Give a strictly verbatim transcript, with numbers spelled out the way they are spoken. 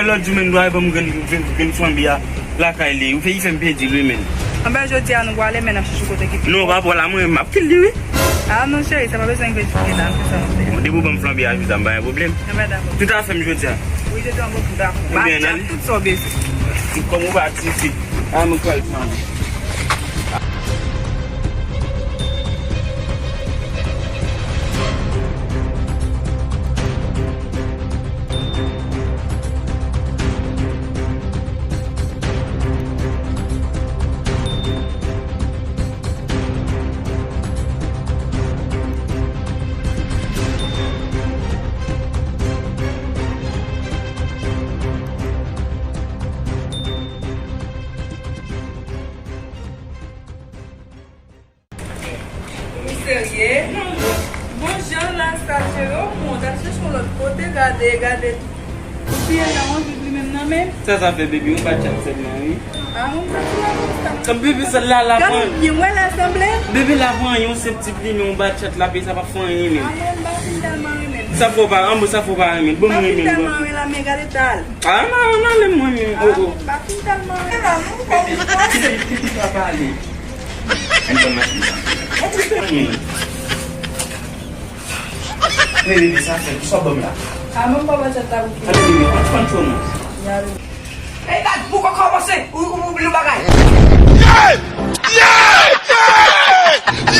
wè lòt jou, men, dwa ban m grenn, grenn, grenn flanbe a lakay li. Ou fè, li fè m pèdi l, wi, men. Anben, jodi a, nou prale, men n ap chèche kote ki pi. Non, pa pou la, mwen, m ap kite li, wi. Ah, non, cheri, sa pa bezwen vin jodi la, se sa nou fè. Bon, depi ou ban m flanbe a, jodi a, m pa gen pwoblèm. Anben, dakò. Tout afè m jodi a. Wi, jodi a, bon, dakò. Ebyen, ba tchat tout sa w bezwen. Kòm ou pa ti fi. Ah, mwen kwè l flanbe. Ou serye? Bon, jan la sa jere, ou mont al chèche yon lòt kote, gade, gade. Ou piye nan yon vit li menm nan men. Sa sa fè, baby, yon ba tchat sèlman, wi. Ah, mwen pa ti la konsa. Baby, sa la, la pran. Gade byen, wè la sanble. Baby, la pran yon senp ti plimen, yon ba tchat la, pe sa pa fè anyen menm. Ah, mwen pa fin tèlman renmen. Sa fò pa, an bon, sa fò pa renmen. Bon, mwen renmen. Pa fin tèlman renmen la, men gade tal. Ah, non, non, lè mwen menm, oh, oh. Ah, mwen pa fin tèlman renmen la, non. Baby, ti senp ti plimen pa pale. Ann pran machin sa. Ann pran. Men bebe, sa fè, kisa w ban m la? A, mwen pa wè tèt la bouke. Tande bebe, ann pran cho non. Ey, gad, pou kòmanse, ou, ou, ou oubli yon bagay. Yeah! Yeah! Yeah!